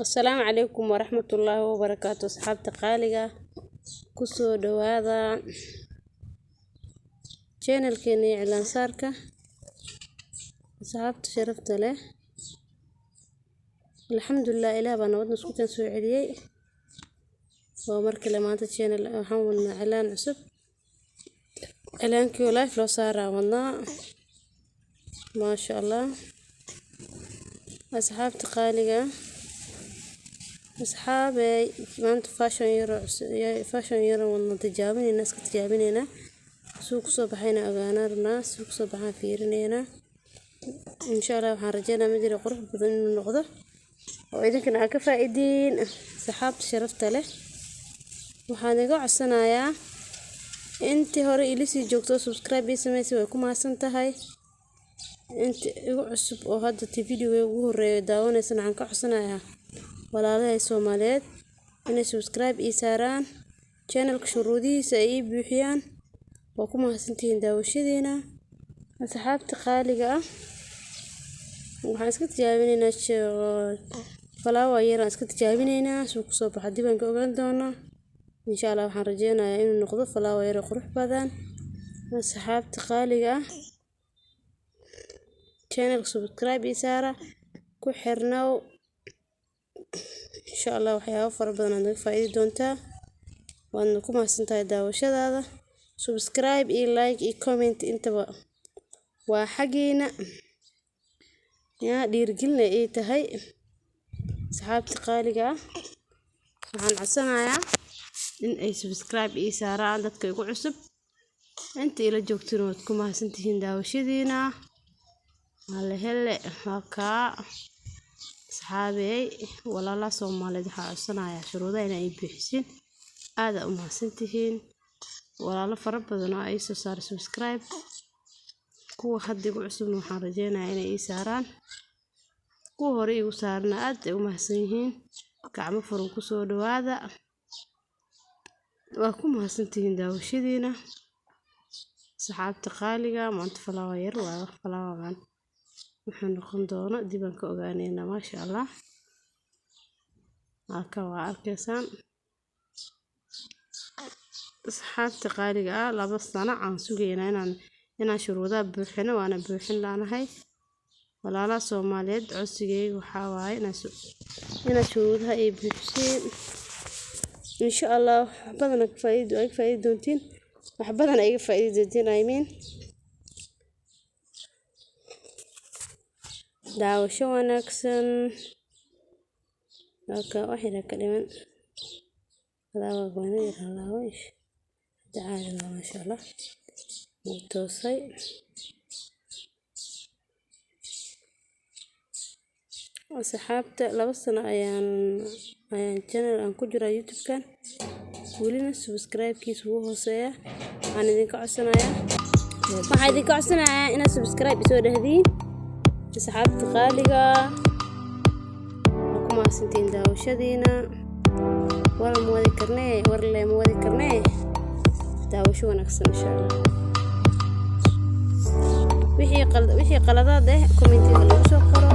Asalaamu calaykum waraxmatullaahi wabarakaatu. Asxaabta qaaliga, kusoo dhawaada channelkeena iyo cilaan saarka. Asxaabta sharafta leh, alxamdulilah, Ilaah baa nabad isku kan soo celiyey. Waa mar kale maanta channel waxaan wadnaa cilaan cusub, cilaankii live loo saaraa wadnaa, maasha Allah. Asxaabta qaaliga, asxaabey, maanta fashion yaro, fashion yaro wadna tijaabinayna, iska tijaabinayna suu kusoo baxayna ogaanaa rabnaa, suu kusoo baxaan fiirinaynaa, insha Allah. Waxaan rajeynaa mid yar qurux badan inuu noqdo oo idinkana aa ka faa'iidiin. Asxaabta sharafta leh, waxaan iga codsanayaa intii hore ila sii joogto subscribe ii samaysay, way ku mahadsan tahay. Intii igu cusub oo hadda ti videoga ugu horeeya daawanaysan, waxaan ka codsanayaa walaalahay Soomaaliyeed inay subscribe ii saaraan channelka, shuruudihiisa ay ii buuxiyaan. Waa ku mahadsantihiin daawashadiina. Asxaabta qaaliga ah, waxaan iska tijaabinaynaa flower yar aan iska tijaabinaynaa, suu kusoo baxa dib aan ka ogaan doonaa, insha Allah. Waxaan rajeynayaa inuu noqdo flower yar oo qurux badan. Asxaabta qaaliga ah, channelka subscribe ii saara, ku xirnow, insha Allah. Waxyaabo fara badan aad naga faa'iidi doontaa, waadna ku mahadsantahay daawashadaada. Subscribe iyo like iyo comment intaba waa xaggiina, yaa dhiirigelin ay ii tahay. Asxaabta qaaliga ah, waxaan codsanayaa in ay subscribe ii saaraan dadka igu cusub. Inta ila joogtana waad ku mahadsantihiin daawashadiina. Hala hele, waa kaa. Asxaabey, walaalaha Soomaaliyeed, waxaa codsanayaa shuruudaha inay ii buuxisiin. Aad u mahadsantihiin walaalo fara badan oo ay soo saaray subscribe. Kuwa hadda igu cusubna waxaan rajeynayaa inay ii saaraan. Kuwa hore igu saarna aad ay u mahadsan yihiin. Gacmo furan kusoo dhawaada, waa ku mahadsantihiin daawashadiina. Asxaabta qaaliga, maanta flower yar waa. Flowergan wuxuu noqon doono dib aan ka ogaaneynaa, maasha Allah. Halka waa arkaysaan, asxaabta qaaliga ah, 2 sano aan sugaynaa inaan shuruudaha buuxino, waana buuxin laanahay. Walaalaha Soomaaliyeed, codsigayga waxaa waaye inaad shuruudaha ay buuxisiin, insha Allah. Wax badan ka faa'iido ay faa'iidi doontiin, wax badan ay iga faa'iidi doontiin, I mean. Daawasho wanaagsan. Halka wax yar ka dhiman, flower waan yar halaabay. Hada caadi waa, maasha Allah, wuu toosay. Asxaabta, 2 sano ayaan channel aan ku jiraa YouTube-kan, welina subscribe-kiisa wuu hooseeyaa. Waxaan idinka codsanayaa inaad subscribe isoo dhahdiin. Asxaabta qaaliga, waa ku mahadsantihiin daawashadiina. War ma wadi karnee, war le ma wadi karnee. Daawasho wanaagsan, insha Allah. Wixii qaladaad eh commentiga lagu soo qoro.